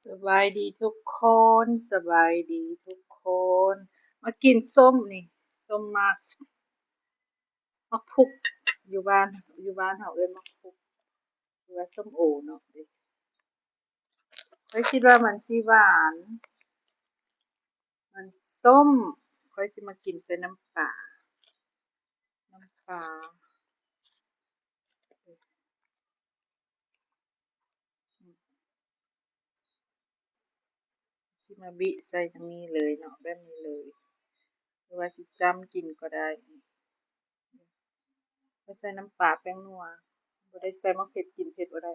ສະບາຍດີທຸກຄົນ ສະບາຍດີທຸກຄົນ. ມາກິນສົ້ມນີ້ ສົ້ມໝາກ ໝາກພຸກ ຢູ່ບ້ານ ຢູ່ບ້ານເຮົາເອີ້ນໝາກພຸກ ຫຼືວ່າສົ້ມໂອເນາະ. ຂ້ອຍຄິດວ່າມັນຊິຫວານ ມັນສົ້ມ. ຂ້ອຍຊິມາກິນໃສ່ນ້ຳປາ ນ້ຳປາ ຊິມາບິໃສ່ທາງນີ້ເລີຍເນາະ ແບບນີ້ເລີຍ ຫຼືວ່າຊິຈ້ຳກິນກໍໄດ້. ຂ້ອຍໃສ່ນ້ຳປາ ແປ້ງນົວ ບໍ່ໄດ້ໃສ່ໝາກເຜັດ ກິນເຜັດບໍ່ໄດ້.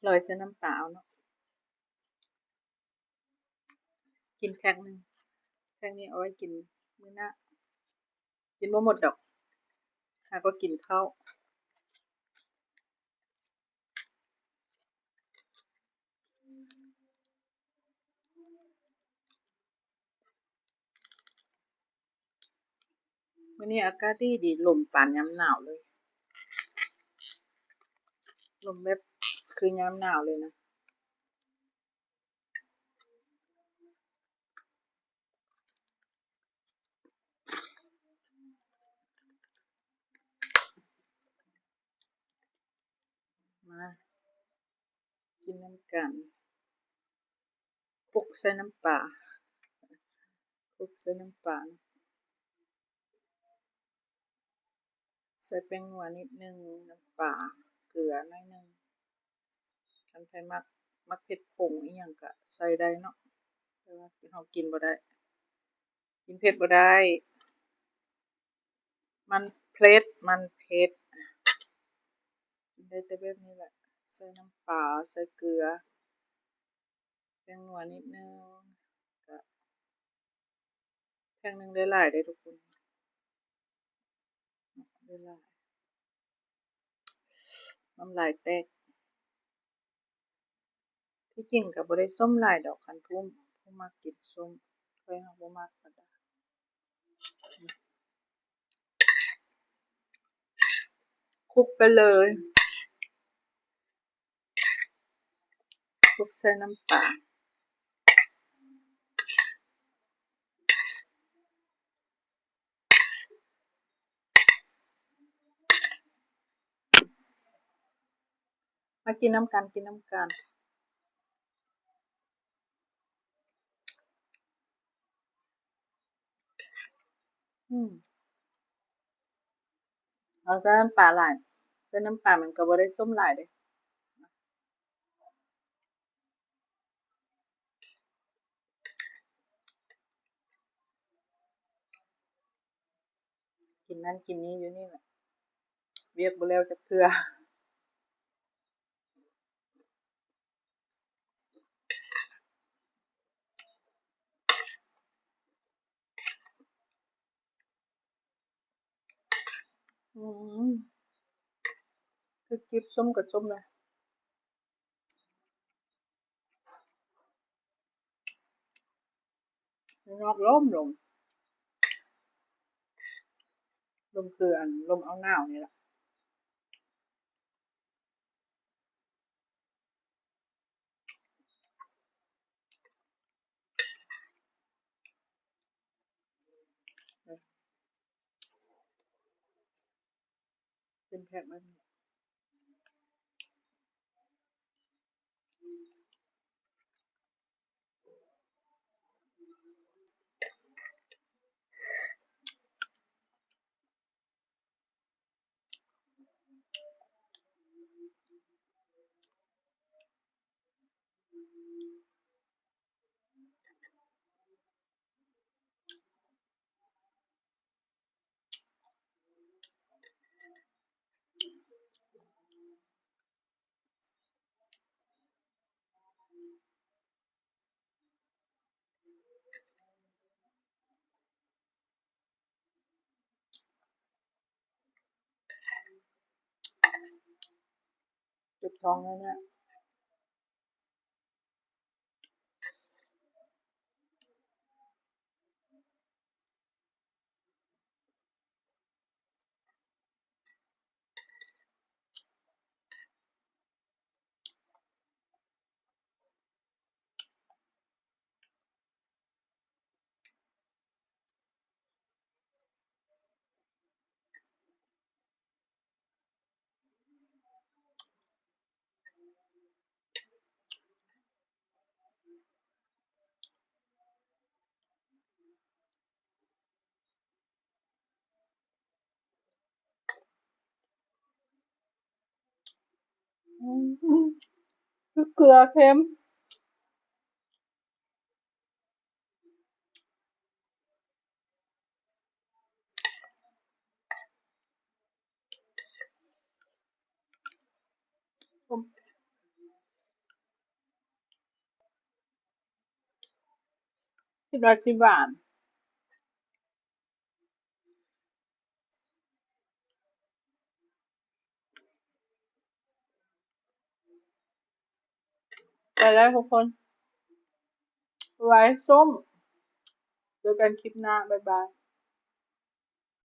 ລອຍໃສ່ນ້ຳປາເອົາເນາະ. ກິນແພັກໜຶ່ງ ແພັກນີ້ເອົາໄວ້ກິນມື້ໜ້າ ກິນບໍ່ໝົດດອກ ຫາກໍກິນເຂົ້າ. ມື້ນີ້ອາກາດດີໆ ລົມປານຍາມໜາວເລີຍ ລົມແບບຄືຍາມໜາວເລີຍນະ. ມາກິນນຳກັນ ຄຸກໃສ່ນ້ຳປາ ຄຸກໃສ່ນ້ຳປາ ໃສ່ແປ້ງນົວນິດໜຶ່ງ ນ້ຳປາ ເກືອໜ້ອຍໜຶ່ງ. ຄັນໃຜມັກ ມັກເຜັດຜົງອີ່ຫຍັງກະໃສ່ໄດ້ເນາະ ແຕ່ວ່າເຮົາກິນບໍ່ໄດ້ ກິນເຜັດບໍ່ໄດ້ ມັນເຜັດ ມັນເຜັດ ກິນໄດ້ແຕ່ແບບນີ້ແຫຼະ ໃສ່ນ້ຳປາ ໃສ່ເກືອ ແປ້ງນົວນິດໜຶ່ງ ກະແພັກໜຶ່ງໄດ້ຫຼາຍເດ້ທຸກຄົນ ໄດ້ຫຼາຍ ນ້ຳລາຍແຕກ. ທີ່ຈິງກະບໍ່ໄດ້ສົ້ມຫຼາຍດອກ ຄັນຜູ້ ຜູ້ມັກກິນສົ້ມ ຂ້ອຍຫາກບໍ່ມັກປານໃດ. ຄຸກໄປເລີຍ ຄຸກໃສ່ນ້ຳປາ. ມາກິນນຳກັນ ກິນນຳກັນ. ອືມ ເຮົາໃສ່ນ້ຳປາຫຼາຍ ໃສ່ນ້ຳປາມັນກໍບໍ່ໄດ້ສົ້ມຫຼາຍເດ້. ກິນນັ້ນກິນນີ້ຢູ່ນີ້ແຫຼະ ວຽກບໍ່ແລ້ວຈັກເທື່ອ. ອືມ ຄືຈິບສົ້ມກະສົ້ມນະ. ນອກລົມ ລົມ ລົມຄືອັນລົມເອົາໜາວນີ້ລະ. ເປັນແພັກແບບນີ້. ບທ້ອງແລ້ວເນຍ. ອືມ ຄືເກືອເຄັມ. ຄິດວ່າຊິຫວານ. ໄປແລ້ວທຸກຄົນ ໄວ້ຊົມ ເຈີກັນຄລິບໜ້າ ບາຍບາຍ.